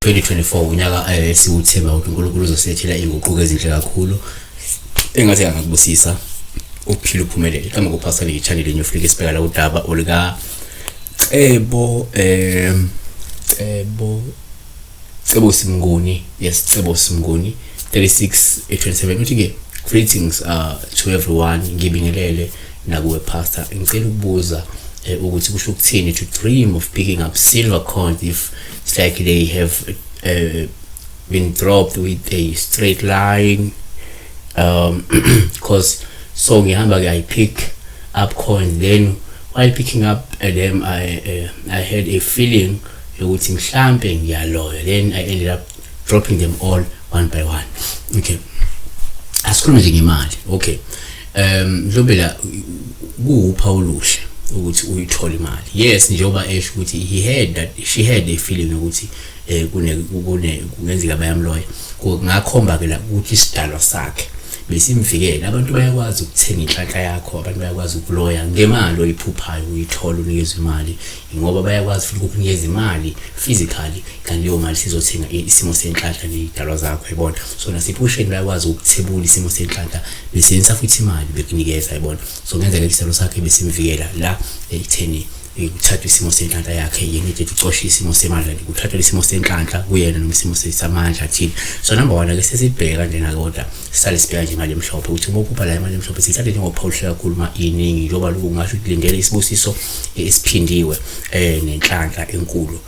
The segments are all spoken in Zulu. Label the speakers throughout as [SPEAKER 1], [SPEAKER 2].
[SPEAKER 1] 2024 unyaka siwuthemba ukuthi uNkulunkulu uzosilethela iy'nguquko ezinhle kakhulu. Engathi angakubusisa uphile uphumelele. Igama kuphasa le channel New Africa, sibheka la udaba oluka Cebo, Cebo, Cebo Simnguni. Yes, Cebo Simnguni 36 27 uthi ke, "Greetings to everyone. Ngibingelele nakuwe, Pastor. Ngicela ukubuza ukuthi kusho ukuthini to dream of picking up silver coins if it's like they have been dropped with a straight line, 'cause so ngihamba ke, I pick up coins, then while picking up them I had a feeling yokuthi mhlambe ngiyaloya, then I ended up dropping them all one by one." Okay, asikhulume nje ngemali. Okay, mhlawumbe la kuwuphawu oluhle ukuthi uyithole imali. Yes, njengoba esho ukuthi he had that she had a feeling ukuthi kune kungenzeka bayamloya. Kungakhomba ke la ukuthi isidalwa sakhe besimvikela. Abantu bayakwazi ukuthenga inhlanhla yakho, abantu bayakwazi ukuloya ngemali oyiphuphayo uyithola, unikezwe imali, ngoba bayakwazi futhi ukukunikeza imali physically, kanti leyo mali sizothenga isimo senhlanhla ney'dalwa zakho, yayibona. So nasephusheni bayakwazi ukuthebula isimo senhlanhla, besebenzisa futhi imali bekunikeza, yayibona. So kungenzeka isicelo sakhe besimvikela la ekutheni kuthathwe isimo senhlanhla yakhe. Yena ethi ucoshe isimo semali, kanti kuthathwa isimo senhlanhla kuyena noma isimo samandla athile. So number one, ake sesibheke kanjena, kodwa sisale sibheka nje imali emhlophe, ukuthi uma uphupha la imali emhlophe, siyithathe njengophawu oluhle kakhulu uma iningi, njengoba lokhu kungasho ukuthi lindele isibusiso esiphindiwe nenhlanhla enkulu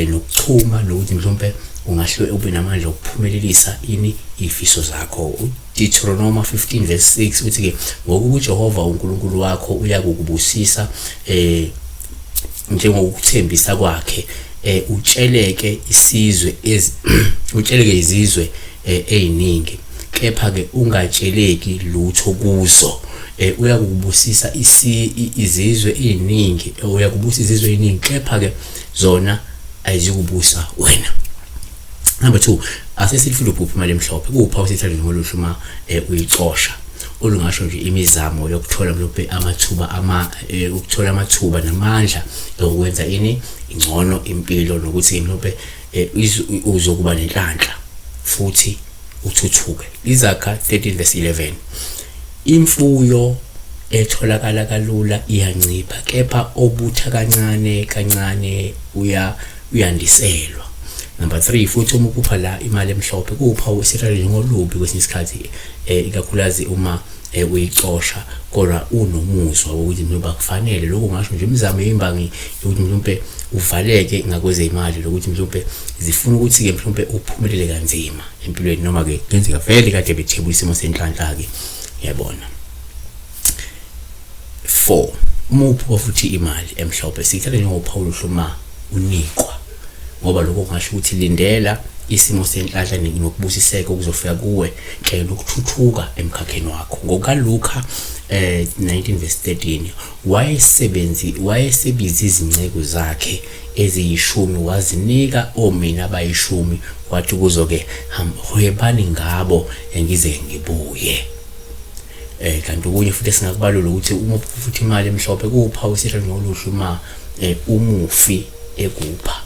[SPEAKER 1] nokuchuma, nokuthi mhlawumbe ungahle ube namandla okuphumelelisa ini ifiso zakho. Deuteronomy 15 verse 6 uthi ke, "Ngokuba uJehova uNkulunkulu wakho uyakukubusisa njengokuthembisa kwakhe, utsheleke isizwe utsheleke izizwe eziningi, kepha ke ungatsheleki lutho kuzo." Uyakubusisa izizwe eziningi, uyakubusa izizwe eziningi, kepha ke zona ayizikubusa wena. Number 2, asesithi uphupha imali emhlophe, kuwuphawu sithathe njengoluhle uma uyicosha, olungasho nje imizamo yokuthola mhlawumbe amathuba ama ukuthola amathuba namandla okwenza ini ingcono impilo, nokuthi mhlawumbe uzokuba nenhlanhla futhi uthuthuke. Izakha 13 verse 11, "Imfuyo etholakala kalula iyancipha, kepha obutha kancane kancane uyandiselwa." Number 3, futhi uma uphupha la imali emhlophe, kuwuphawu esithatha njengolubi kwesinye isikhathi, ikakhulukazi uma uyicosha kodwa unomuzwa wokuthi noma kufanele. Lokhu ngasho nje imizamo yembangi yokuthi mhlawumbe uvaleke ngakwezemali, lokuthi mhlawumbe zifuna ukuthi ke mhlawumbe uphumelele kanzima empilweni, noma ke kenzeka vele kade bethebula isimo senhlanhla ke, yabona. 4, uma uphupha futhi imali emhlophe, siyithatha njengophawu oluhle uma unikwa, ngoba lokho kungasho ukuthi lindela isimo senhlanhla nokubusiseka okuzofika kuwe kanye nokuthuthuka emkhakheni wakho. NgokaLuka 19 verse 13, wayesebenzi wayesebiza izinceku zakhe eziyishumi, wazinika omina abayishumi, wathi kuzo-ke, "Hwebani ngabo ngize ngibuye." Kanti okunye futhi esingakubalula ukuthi uma futhi imali emhlophe, kuwuphawu esithatha njengoluhle uma umufi ekupha.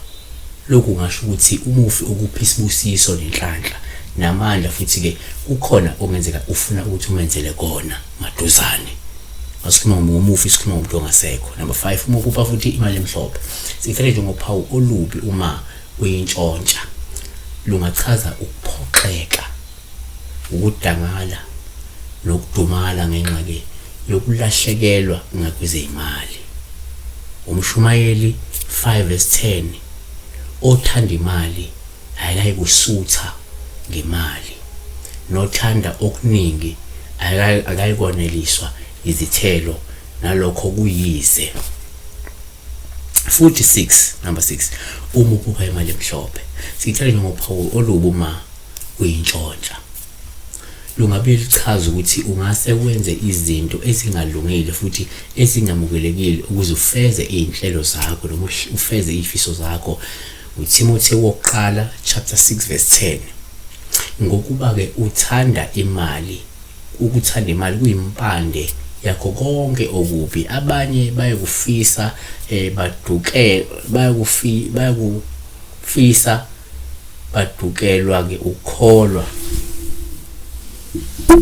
[SPEAKER 1] Lokhu kungasho ukuthi umufi ukupha isibusiso nenhlanhla namandla, futhi ke kukhona okungenzeka ufuna ukuthi umenzele kona maduzane. Asikhuluma ngomufi, sikhuluma ngomuntu ongasekho. Number 5, uma uphupha futhi imali emhlophe, siyithathe njengophawu olubi uma uyintshontsha. Lungachaza ukuphoxeka, ukudangala nokudumala ngenxa ke yokulahlekelwa ngakwezemali. Umshumayeli 5 verse 10, "Othanda imali akayikusutha ngemali, nothanda okuningi akayikwaneliswa izithelo, nalokho kuyize." Futhi 6, number 6, uma uphupha imali emhlophe, siyithatha njengophawu olubi uma uyintshontsha. Lungabe lichaza ukuthi ungase wenze izinto ezingalungile futhi ezingamukelekile ukuze ufeze iy'nhlelo zakho noma ufeze iy'fiso zakho. uTimothy wokuqala chapter 6 verse 10, "Ngokuba-ke uthanda imali, ukuthanda imali kuyimpande yakho konke okubi. Abanye bayakufisa baduke, bayakufisa badukelwa-ke ukukholwa,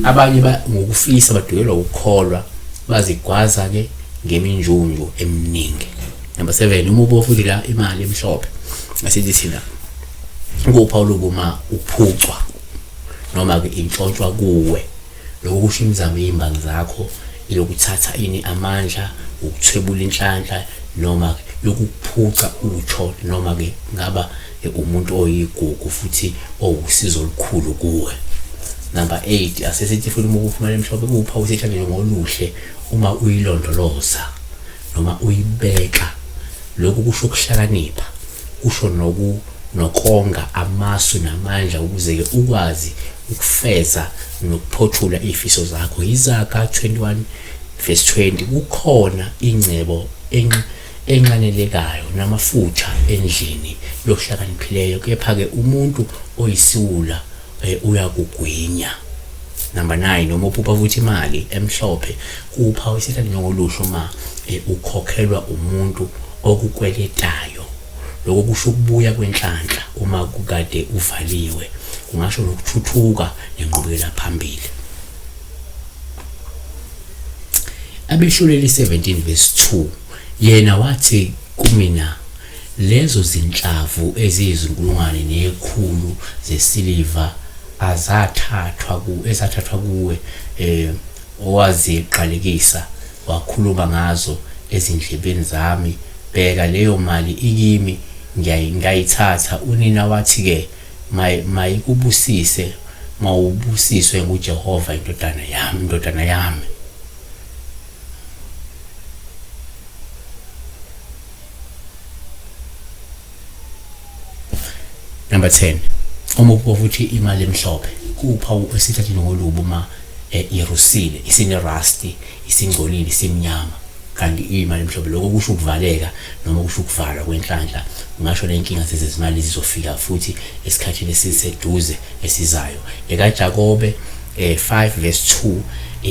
[SPEAKER 1] abanye ngokufisa badukelwa ukukholwa, bazigwaza-ke ngeminjunju eminingi. Number 7, uma ubuka futhi la imali emhlophe, asithi thina kupha lokuma uphucwa noma-ke intshontshwa kuwe. Lokho kusho imizamo yey'mbangi zakho yokuthatha ini amandla, ukuthwebula inhlanhla noma yokukuphuca utho noma-ke ngaba umuntu oyigugu futhi owusizo olukhulu kuwe. Number 8, asesithi futhi uma uphumela emhlophe kuwuphawu usetshenziswe ngoluhle uma uyilondoloza noma uyibeka. Lokhu kusho ukuhlakanipha, kusho noku nokonga amasu namandla ukuze-ke ukwazi ukufeza nokuphothula izifiso zakho. Izaga 21 verse 20, kukhona ingcebo enxanelekayo namafutha endlini yohlakaniphileyo, kepha-ke umuntu oyisiwula uyakugwinya. Number 9, uma uphupha futhi imali emhlophe kuwuphawu isitha njengoluhle uma ukhokhelwa umuntu okukweletayo. Lokho kusho ukubuya kwenhlanhla uma kukade uvaliwe, kungasho nokuthuthuka nenqubekela phambili. Abehluleli 17 verse 2, yena wathi kumina, lezo zinhlavu eziyizinkulungwane nekhulu zesiliva azathathwa ku ezathathwa kuwe owaziqalekisa wakhuluma ngazo ezindlebeni zami, bheka leyo mali ikimi, ngiyayithatha. Unina wathi-ke, mayikubusise, mawubusiswe nguJehova indodana yami, indodana yami. Number 10, uma ubuka futhi imali emhlophe kuwuphawu esithathini ngolubi uma irusile, isine-rusty, isingcolile, isimnyama, kanti imali emhlophe. Lokho kusho ukuvaleka noma kusho ukuvalwa kwenhlanhla, kungasho nenkinga zezezimali zizofika futhi esikhathini esiseduze esizayo. EkaJakobe 5 verse 2,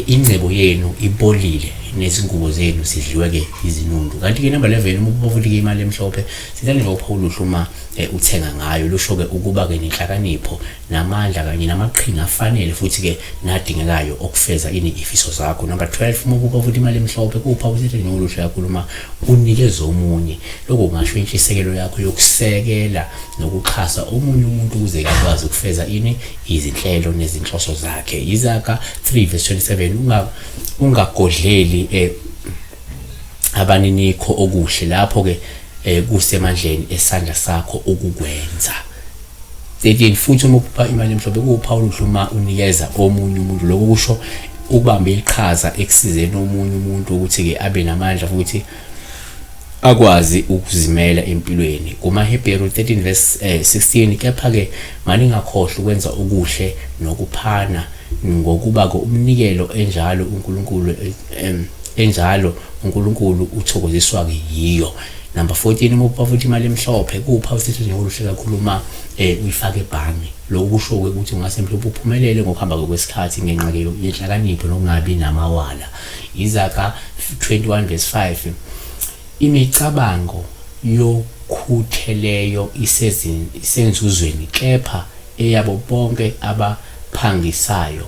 [SPEAKER 1] ingcebo yenu ibolile nezingubo zenu zidliwe-ke izinundu. Kanti-ke number 11, uma ubuka futhi-ke imali emhlophe sithanda nje uphawu oluhle uma uthenga ngayo, lusho-ke ukuba-ke nenhlakanipho namandla kanye namaqhinga afanele futhi-ke nadingekayo okufeza ini ifiso zakho. Number 12, uma ubuka futhi imali emhlophe kuwuphawu sithe noluhle kakhulu uma unikeza omunye. Lokho kungasho intshisekelo yakho yokusekela nokuxhasa omunye umuntu ukuze akwazi ukufeza ini izinhlelo nezinhloso zakhe. Izaga 3 verse 27, ungagodleli abaninikho okuhle, lapho-ke kusemandleni esandla sakho ukukwenza. 13, futhi uma uphupha imali emhlophe kuwuphawu oluhle uma unikeza omunye umuntu. Lokho kusho ukubamba iqhaza ekusizeni omunye umuntu ukuthi-ke abe namandla futhi akwazi ukuzimela empilweni. KumaHebheru 13 verse 16, kepha-ke maningakhohlwa ukwenza okuhle nokuphana, ngokuba-ke umnikelo enjalo uNkulunkulu enjalo uNkulunkulu uthokoziswa-ke yiyo. Number 14, uma uphupha futhi imali emhlophe kuwuphawu sithi nje oluhle kakhulu uma uyifaka ebhange. Lokhu kusho-ke ukuthi ungase mhlawumbe uphumelele ngokuhamba kwesikhathi ngenxa-ke yenhlakanipho nokungabi namawala. Izaga 21 verse 5, imicabango yokhutheleyo isenzuzweni, kepha eyabo bonke abaphangisayo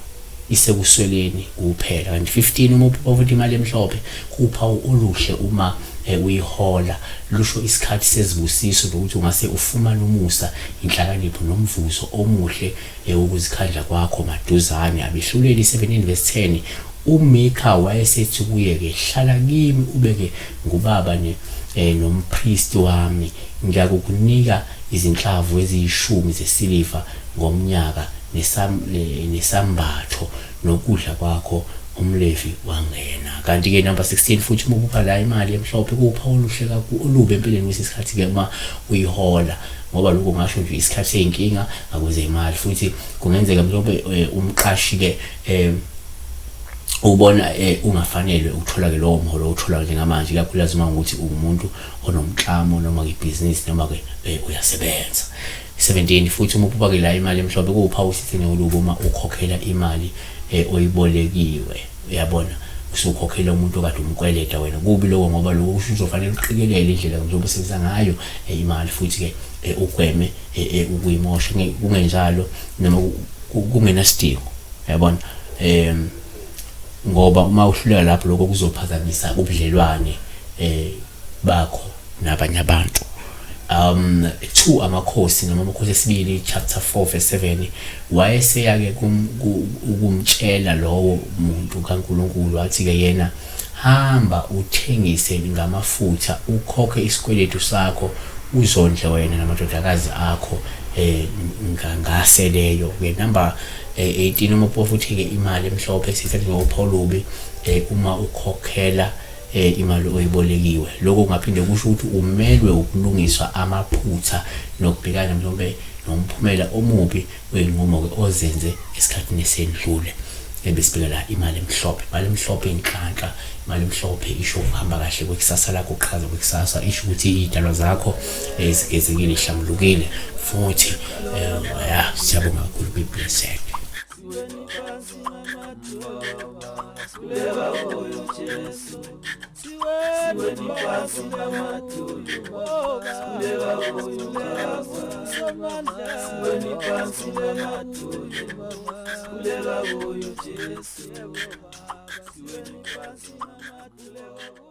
[SPEAKER 1] isekusweleni kuphela. Kanti 15, uma uphupha futhi imali emhlophe kuwuphawu oluhle uma uyihola, lusho isikhathi sezibusiso nokuthi ungase ufumane umusa, inhlakanipho nomvuzo omuhle wokuzikhandla kwakho maduzane. Abehluleli 17 verse 10, uMika wayesethi kuye-ke, hlala kimi ube-ke ngubaba nompristi wami, ngiyakukunika izinhlavu eziyishumi zesiliva ngomnyaka nesambatho nokudla kwakho. UmLevi wangena. Kanti-ke number 16, futhi uma uphupha la imali emhlophe kuwuphawu oluhle kakhulu olubi empilweni kwesinye isikhathi-ke uma uyihola, ngoba lokho kungasho nje isikhathi sey'nkinga ngakwezemali, futhi kungenzeka mhlawumbe umqashi-ke ubona ungafanele ukuthola-ke lowo mholo owutholayo njengamanje, ikakhulukazi uma ukuthi ungumuntu onomklamo noma ibhizinisi noma-ke uyasebenza. 17, futhi uma uphupha-ke la imali emhlophe kuwuphawu sithi nolubi uma ukhokhela imali oyibolekiwe, uyabona usukhokhela umuntu okade umkweleta wena. Kubi lokho ngoba lokho kusho ukuthi uzofanele uqikelele indlela njengoba usebenzisa ngayo imali, futhi-ke ugweme ukuyimosha kungenjalo noma kungenasidingo, yabona. Ngoba uma uhluleka lapho, lokho kuzophazamisa ubudlelwane bakho nabanye abantu. 2 Amakhosi noma Amakhosi esibili chapter 4 verse 7, wayeseya-ke ukumtshela lowo muntu kaNkulunkulu, wathi-ke yena, hamba uthengise ngamafutha, ukhokhe isikweletu sakho, uzondle wena namadodakazi akho ngaseleyo. Ke number 18, uma futhi-ke imali emhlophe sithatha ngophawu olubi uma ukhokhela imali oyibolekiwe. Lokho kungaphinde kusho ukuthi umelwe ukulungiswa amaphutha nokubhekana mhlawumbe nomphumela omubi wey'nqumo-ke ozenze esikhathini esendlule. Ebesibheka la imali emhlophe. Imali emhlophe inhlanhla, imali emhlophe isho ukuhamba kahle kwekusasa lakho, uqhaza kwekusasa, isho ukuthi iy'dalwa zakho zigezekile, ihlambulukile futhi. Ya, siyabonga kakhulu, be blessed.
[SPEAKER 2] Siweni phansi ngamadolo, sikuleka kuyo Jesu. Siweni phansi ngamadolo.